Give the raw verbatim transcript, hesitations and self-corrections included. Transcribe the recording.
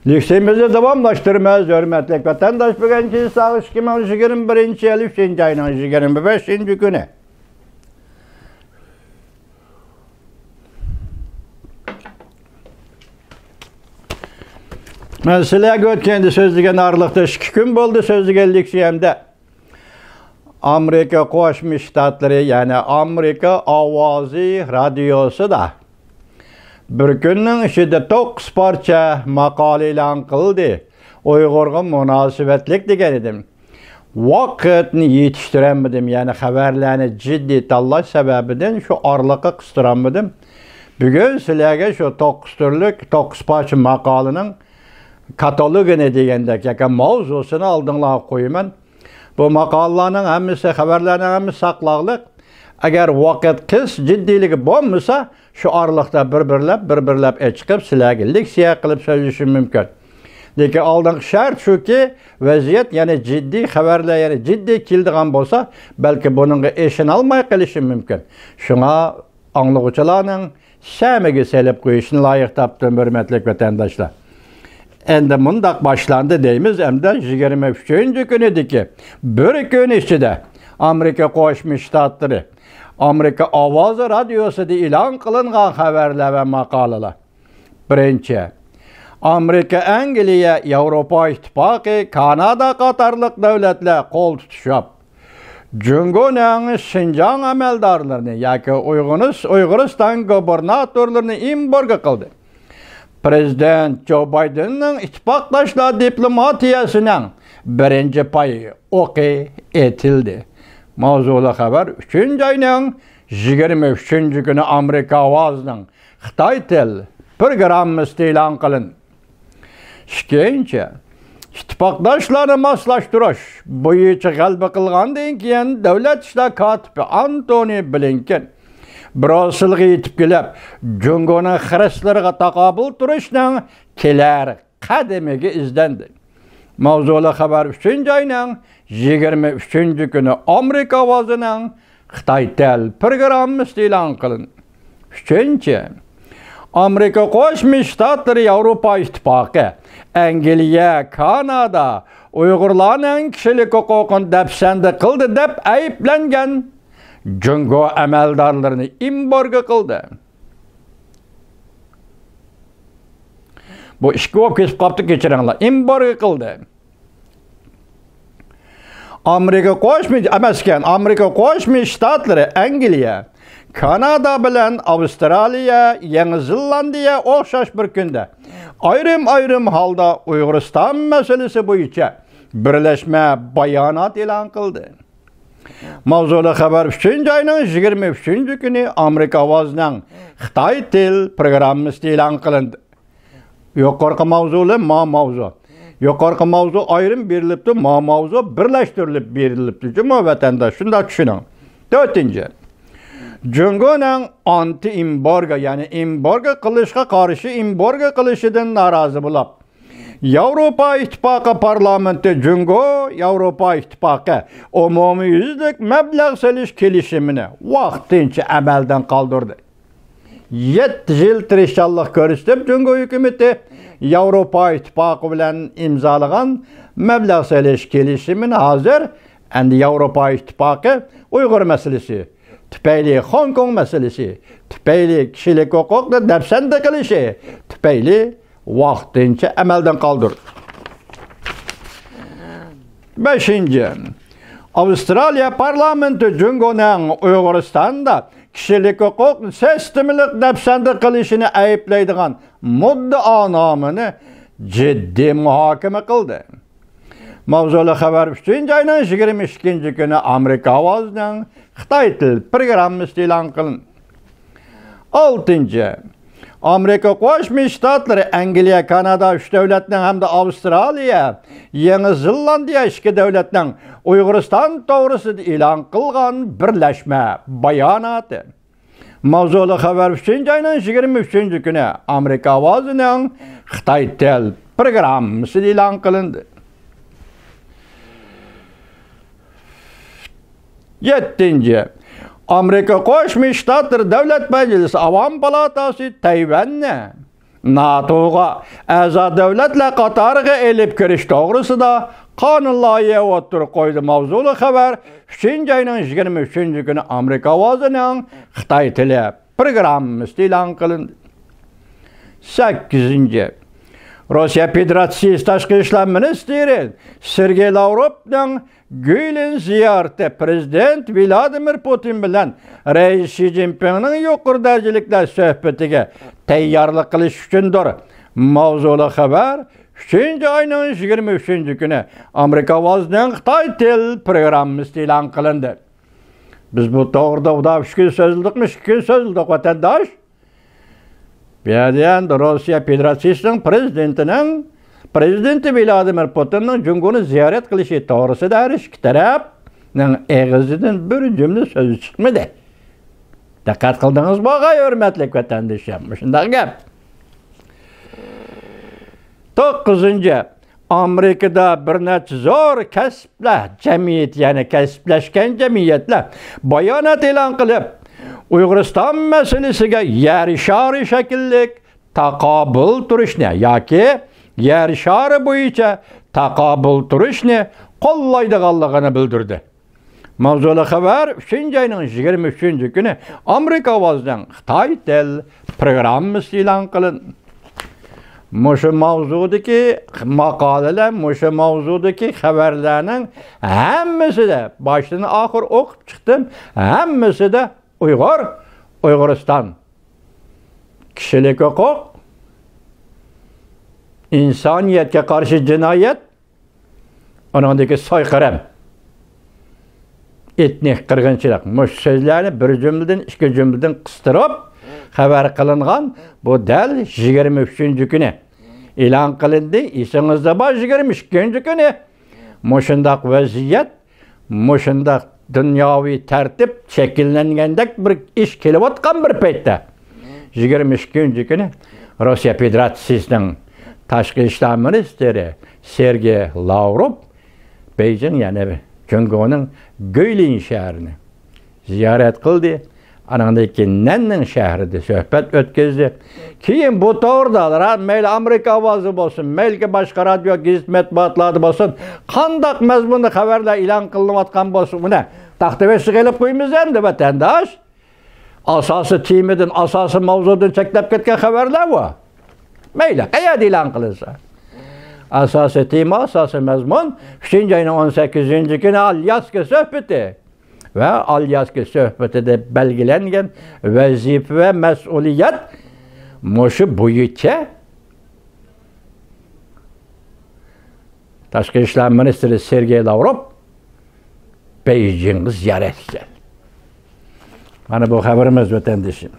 لېكسىيىمىزنى داۋاملاشتۇرىمىز. ھۆرمەتلىك ۋەتەنداش، بۈگۈنكى سائەت ئىككى مىڭ يىگىرمە بىرىنچى يىل ئۈچىنچى ئاينىڭ يىگىرمە بەشىنچى كۈنى. مەن سىلەرگە ئۆتكەندە سۆزلىگەن ئارىلىقتا ئىككى كۈن بولدى سۆزلىگەن لېكسىيەمدە. ئامېرىكا قوشما شتاتلىرى، يەنى ئامېرىكا ئاۋازى رادىيوسىدا بىر كۈننىڭ ئىچىدە توققۇز پارچە ماقالە ئېلان قىلدى. ئۇيغۇرغا مۇناسىۋەتلىك دېگەن ئىدىم. ۋاقىتنى يېتىشتۈرەلمىدىم، يەنى خەۋەرلەرنى جىددىي تاللاش سەۋەبىدىن شۇ ئارىلىققا قىستۇرالمىدىم. بۈگۈن سىلەرگە شۇ توققۇز تۈرلۈك، توققۇز پارچە ماقالىنىڭ كاتالوگىنى دېگەندەك ياكى ماۋزۇسىنى ئالدىڭلارغا قويىمەن. بۇ ماقالىلارنىڭ ھەممىسى، خەۋەرلەرنىڭ ھەممىسى ساقلاقلىق. ئەگەر ۋاقىت قىس، جىددىيلىكى بولمىسا، شۇ ئارىلىقتا بىر-بىرلەپ، بىر-بىرلەپ ئېچىقىپ، سىلەرگە لېكسىيە قىلىپ سۆزلىشىم مۇمكىن. لېكىن ئالدىنقى شەرت شۇكى، ۋەزىيەت يەنە جىددىي، خەۋەرلەر يەنە جىددىي كېلىدىغان بولسا، بەلكى بۇنىڭغا ئىشىنالماي قېلىشىم مۇمكىن. شۇڭا ئاڭلىغۇچىلارنىڭ سەمىگە سېلىپ قويۇشنى لايىق تاپتىم، ھۆرمەتلىك ۋەتەنداشلار. ئەمدى مۇنداق باشلاندى دەيمىز، ئەمدى يىگىرمە ئۈچىنچى كۈنىدىكى بىر كۈن ئىچىدە ئامېرىكا قوشما شتاتلىرى، ئامېرىكا ئاۋازى رادىيوسىدا ئېلان قىلىنغان خەۋەرلەر ۋە ماقالىلەر. بىرىنچى، ئامېرىكا، ئەنگلىيە، ياۋروپا ئىتتىپاقى، كانادا قاتارلىق دۆلەتلەر قول تۇتۇشۇپ، جۇڭگونىڭ شىنجاڭ ئەمەلدارلىرىنى ياكى ئۇيغۇرىس-، ئۇيغۇرىستان گۇبېرناتورلىرىنى ئېمبارگو قىلدى. پىرېزىدېنت جو بايدېننىڭ ئىتتىپاقداشلار دىپلوماتىيەسىنىڭ بىرىنچى پاي ئوقى ئېتىلدى. ماۋزۇلۇق خەۋەر، ئۈچىنچى ئاينىڭ يىگىرمە ئۈچىنچى كۈنى ئامېرىكا ئاۋازىنىڭ خىتاي تىل پروگراممىسىدا ئېلان قىلىندى. ئىككىنچى، ئىتتىپاقداشلارنى ماسلاشتۇرۇش بويىچە غەلىبە قىلغاندىن كېيىن، دۆلەت ئىشلار كاتىپى ئانتونى بلىنكېن برۇسسېلغا يېتىپ كېلىپ، جۇڭگونىڭ خىرىسلىرىغا تاقابىل تۇرۇشنىڭ كېلەر قەدىمىگە ئىزدەندى. ماۋزۇلۇق خەۋەر، ئۈچىنچى ئاينىڭ يىگىرمە ئۈچىنچى كۈنى ئامېرىكا ئاۋازىنىڭ خىتاي تىل پروگراممىسىدا ئېلان قىلىندى. ئۈچىنچى، ئامېرىكا قوشما شتاتلىرى، ياۋروپا ئىتتىپاقى، ئەنگلىيە، كانادا ئۇيغۇرلارنىڭ كىشىلىك ھوقۇقىنى دەپسەندە قىلدى دەپ ئەيىبلەنگەن جۇڭگو ئەمەلدارلىرىنى ئېمبارگو قىلدى. بۇ ئىككى بولۇپ كېتىپ قاپتۇ، كەچۈرۈڭلار. ئېمبارگو قىلدى. ئامېرىكا قوشما، ئەمەسكەن، ئامېرىكا قوشما شتاتلىرى، ئەنگلىيە، كانادا بىلەن ئاۋسترالىيە، يېڭى زېلاندىيە ئوخشاش بىر كۈندە ئايرىم-ئايرىم ھالدا ئۇيغۇرىستان مەسىلىسى بويىچە بىرلەشمە بايانات ئېلان قىلدى. ماۋزۇلۇق خەۋەر، ئۈچىنچى ئاينىڭ يىگىرمە ئۈچىنچى كۈنى ئامېرىكا ئاۋازىنىڭ خىتاي تىل پروگراممىسىدا ئېلان قىلىندى. يۇقىرىقى ماۋزۇلار ما ماۋزۇ. يۇقىرىقى ماۋزۇ ئايرىم بېرىلىپتۇ، ما ماۋزۇ بىرلەشتۈرۈلۈپ بېرىلىپتۇ. جۇمۇ ۋەتەنداش، شۇنداق چۈشىنىڭ. تۆتىنچى، جۇڭگونىڭ ئانتى ئېمبارگو، يەنى ئېمبارگو قىلىشقا قارشى، ئېمبارگو قىلىشىدىن نارازى بولۇپ، ياۋروپا ئىتتىپاقى پارلامېنتى جۇڭگو ياۋروپا ئىتتىپاقى ئومۇميۈزلۈك مەبلەغ سېلىش كېلىشىمىنى ۋاقتىنچە ئەمەلدىن قالدۇردى. يەتتە يىل تىرىشچانلىق كۆرسىتىپ، جۇڭگو ھۆكۈمىتى ياۋروپا ئىتتىپاقى بىلەن ئىمزالىغان مەبلەغ سېلىش كېلىشىمىنى ھازىر ئەمدى ياۋروپا ئىتتىپاقى ئۇيغۇر مەسىلىسى تۈپەيلى، خوڭكوڭ مەسىلىسى تۈپەيلى، كىشىلىك ھوقۇقنى دەپسەندە قىلىشى تۈپەيلى ۋاقتىنچە ئەمەلدىن قالدۇردى. بەشىنچى، ئاۋسترالىيە پارلامېنتى جۇڭگونىڭ ئۇيغۇرىستاندا كىشىلىك ھوقۇق سىستېمىلىق دەپسەندە قىلىشىنى ئەيىبلەيدىغان مۇددىئانامىنى جىددىي مۇھاكىمە قىلدى. ماۋزۇلۇق خەۋەر، ئۈچىنچى ئاينىڭ يىگىرمە ئىككىنچى كۈنى ئامېرىكا ئاۋازىنىڭ خىتاي تىل پروگراممىسىدا ئېلان قىلىندى. ئالتىنچى، ئامېرىكا قوشما شتاتلىرى، ئەنگلىيە، كانادا ئۈچ دۆلەتنىڭ ھەمدە ئاۋسترالىيە، يېڭى زېلاندىيە ئىككى دۆلەتنىڭ ئۇيغۇرىستان توغرىسىدا ئېلان قىلغان بىرلەشمە باياناتى. ماۋزۇلۇق خەۋەر، ئۈچىنچى ئاينىڭ يىگىرمە ئۈچىنچى كۈنى ئامېرىكا ئاۋازىنىڭ خىتاي تىل پروگراممىسىدا ئېلان قىلىندى. يەتتىنچى، ئامېرىكا قوشما شتاتلىرى دۆلەت مەجلىسى ئاۋام پالاتاسى تەيۋەننى ناتوغا ئەزا دۆلەتلەر قاتارىغا ئېلىپ كىرىش توغرىسىدا قانۇن لايىھە ئوتتۇرىغا قويدى. ماۋزۇلۇق خەۋەر ئۈچىنچى ئاينىڭ يىگىرمە ئۈچىنچى كۈنى ئامېرىكا ئاۋازىنىڭ خىتاي تىلى پروگراممىسىدا ئېلان قىلىندى. سەككىزىنچى، روسىيە فېدېراتسىيىسى تاشقى ئىشلار مىنىستىرى سېرگېي لاۋروفنىڭ گۈيلىن زىيارىتى پىرېزىدېنت ۋلادىمىر پۇتىن بىلەن رەئىس شى جىنپىڭنىڭ يۇقىرى دەرىجىلىكلەر سۆھبىتىگە تەييارلىق قىلىش ئۈچۈندۇر. ماۋزۇلۇق خەۋەر ئۈچىنچى ئاينىڭ يىگىرمە ئۈچىنچى كۈنى ئامېرىكا ئاۋازىنىڭ خىتاي تىل پروگراممىسىدا ئېلان قىلىندى. بىز بۇ توغرىدا ئۇدا ئۈچ كۈن سۆزلىدۇقمۇ، ئىككى كۈن سۆزلىدۇق، ۋەتەنداش. بۇ يەردە ئەمدى روسىيە فېدېراتسىيىسىنىڭ پىرېزىدېنتىنىڭ، پىرېزىدېنتى ۋلادىمىر پۇتىننىڭ جۇڭگونى زىيارەت قىلىشى توغرىسىدا ھەر ئىككى تەرەپنىڭ ئېغىزىدىن بىر جۈملە سۆز چىقمىدى. دىققەت قىلدىڭىزمۇ، ھۆرمەتلىك ۋەتەندىشىم؟ مۇشۇنداق گەپ. توققۇزىنچى، ئامېرىكىدا بىر نەچچە زور كەسىپلەر جەمئىيىتى، يەنى كەسىپلەشكەن جەمئىيەتلەر بايانات ئېلان قىلىپ، ئۇيغۇرىستان مەسىلىسىگە يەر شارى شەكىللىك تاقابىل تۇرۇشنى ياكى يەر شارى بويىچە تاقابىل تۇرۇشنى قوللايدىغانلىقىنى بىلدۈردى. ماۋزۇلۇق خەۋەر ئۈچىنچى ئاينىڭ يىگىرمە ئۈچىنچى كۈنى ئامېرىكا ئاۋازىنىڭ خىتاي تىل پروگراممىسى ئېلان قىلىندى. مۇشۇ ماۋزۇدىكى ماقالىلەر، مۇشۇ ماۋزۇدىكى خەۋەرلەرنىڭ ھەممىسىدە، باشتىن ئاخىر ئوقۇپ چىقتىم، ھەممىسىدە ئۇيغۇر، ئۇيغۇرىستان، كىشىلىك ھوقۇق، ئىنسانىيەتكە قارشى جىنايەت، ئۇنىڭدىكى سويقىرىم، ئېتنىك قىرغىنچىلىق، مۇشۇ سۆزلەرنى بىر جۈملىدىن، ئىككى جۈملىدىن قىستۇرۇپ خەۋەر قىلىنغان. بۇ دەل يىگىرمە ئۈچىنچى كۈنى ئېلان قىلىندى. ئېسىڭىزدە بار، يىگىرمە ئىككىنچى كۈنى مۇشۇنداق ۋەزىيەت، مۇشۇنداق دۇنياۋى تەرتىپ شەكىللەنگەندەك بىر ئىش كېلىۋاتقان بىر پەيتتە، يىگىرمە ئىككىنچى كۈنى روسىيە فېدېراتسىيىسىنىڭ تاشقى ئىشلار مىنىستىرى سېرگېي لاۋروف بېيجىڭ، يەنى جۇڭگونىڭ گۇيلىن شەھىرىنى زىيارەت قىلدى. ئانىڭدىن كېيىن نەننىڭ شەھىرىدە سۆھبەت ئۆتكۈزدى. كېيىن بۇ توغرىدا را-، مەيلى ئامېرىكا ئاۋازى بولسۇن، مەيلى باشقا رادىيو، گېزىت مەتبۇئاتلاردا بولسۇن، قانداق مەزمۇندا خەۋەرلەر ئېلان قىلىنىۋاتقان بولسۇن، ئۇنى تاختا بېشىغا ئېلىپ قويىمىز ئەمدى، ۋەتەنداش. ئاساسىي تېمىدىن، ئاساسىي ماۋزۇدىن چەتلەپ كەتكەن خەۋەرلەر بۇ. مەيلى، قەيەردە ئېلان قىلىنسا. ئاساسىي تېما، ئاساسىي مەزمۇن ئۈچىنچى ئاينىڭ ئون سەككىزىنچى كۈنى ئالياسكا سۆھبىتى. ۋە ئالياسكا سۆھبىتىدە بەلگىلەنگەن ۋەزىپە ۋە مەسئۇلىيەت مۇشۇ بويىچە تاشقى ئىشلار مىنىستىرى سېرگېي لاۋروف بېيجىڭغا زىيارەتكە كەلدى. مانا بۇ خەۋىرىمىز، ۋەتەندىشىم.